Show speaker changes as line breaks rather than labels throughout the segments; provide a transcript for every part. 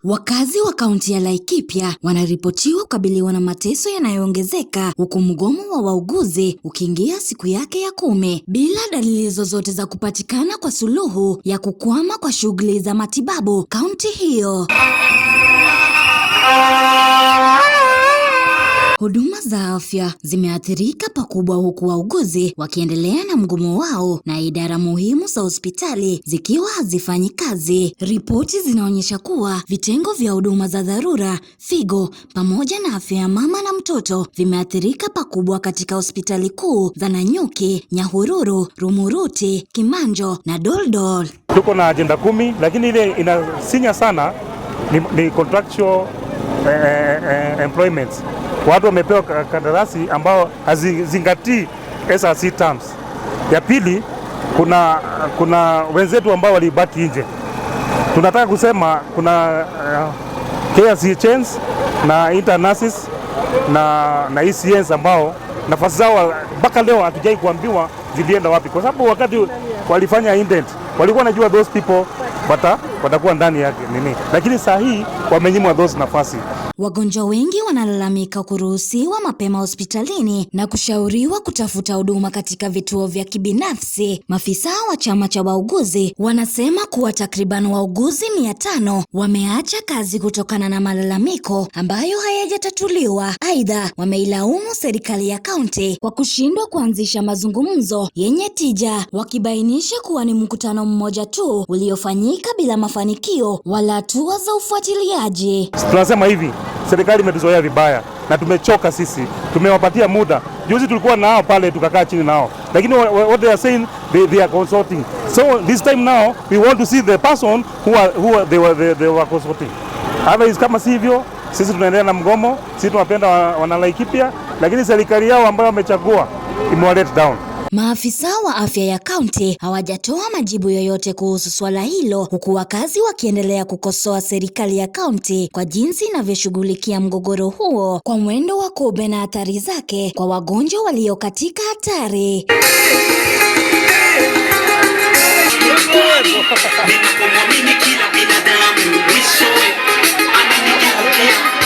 Wakazi wa kaunti ya Laikipia wanaripotiwa kukabiliwa na mateso yanayoongezeka huku mgomo wa wauguzi ukiingia siku yake ya 10 bila dalili zozote za kupatikana kwa suluhu ya kukwama kwa shughuli za matibabu kaunti hiyo. Huduma za afya zimeathirika pakubwa huku wauguzi wakiendelea na mgomo wao na idara muhimu za hospitali zikiwa hazifanyi kazi. Ripoti zinaonyesha kuwa vitengo vya huduma za dharura, figo pamoja na afya ya mama na mtoto vimeathirika pakubwa katika hospitali kuu za Nanyuki, Nyahururu, Rumuruti, Kimanjo na Doldol.
Tuko na ajenda 10, lakini ile inasinya sana ni contractual employments. Watu wamepewa kandarasi ambao hazizingatii SRC terms. Ya pili, kuna wenzetu ambao walibaki nje. Tunataka kusema kuna KRCHNs na intern nurses na ECNs ambao nafasi zao mpaka leo hatujai kuambiwa zilienda wapi, kwa sababu wakati walifanya indent walikuwa wanajua those people watakuwa ndani yake nini, lakini saa hii wamenyimwa those nafasi.
Wagonjwa wengi wanalalamika kuruhusiwa mapema hospitalini na kushauriwa kutafuta huduma katika vituo vya kibinafsi. Maafisa wa chama cha wauguzi wanasema kuwa takriban wauguzi 500 wameacha kazi kutokana na malalamiko ambayo hayajatatuliwa. Aidha, wameilaumu serikali ya kaunti kwa kushindwa kuanzisha mazungumzo yenye tija, wakibainisha kuwa ni mkutano mmoja tu uliofanyika bila mafanikio wala hatua za ufuatiliaji.
Tunasema hivi, serikali imetuzoea vibaya na tumechoka sisi. Tumewapatia muda. Juzi tulikuwa nao pale tukakaa chini nao, lakini what they are saying, they are consulting. So this time now we want to see the person who they were consulting. Otherwise, kama sivyo, sisi tunaendelea na mgomo. Sisi tunapenda wana Laikipia, lakini serikali yao ambayo wamechagua imewa let down.
Maafisa wa afya ya kaunti hawajatoa majibu yoyote kuhusu swala hilo, huku wakazi wakiendelea kukosoa serikali ya kaunti kwa jinsi inavyoshughulikia mgogoro huo kwa mwendo wa kobe na athari zake kwa wagonjwa walio katika hatari.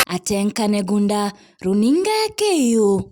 Atenka Negunda, Runinga ya KU.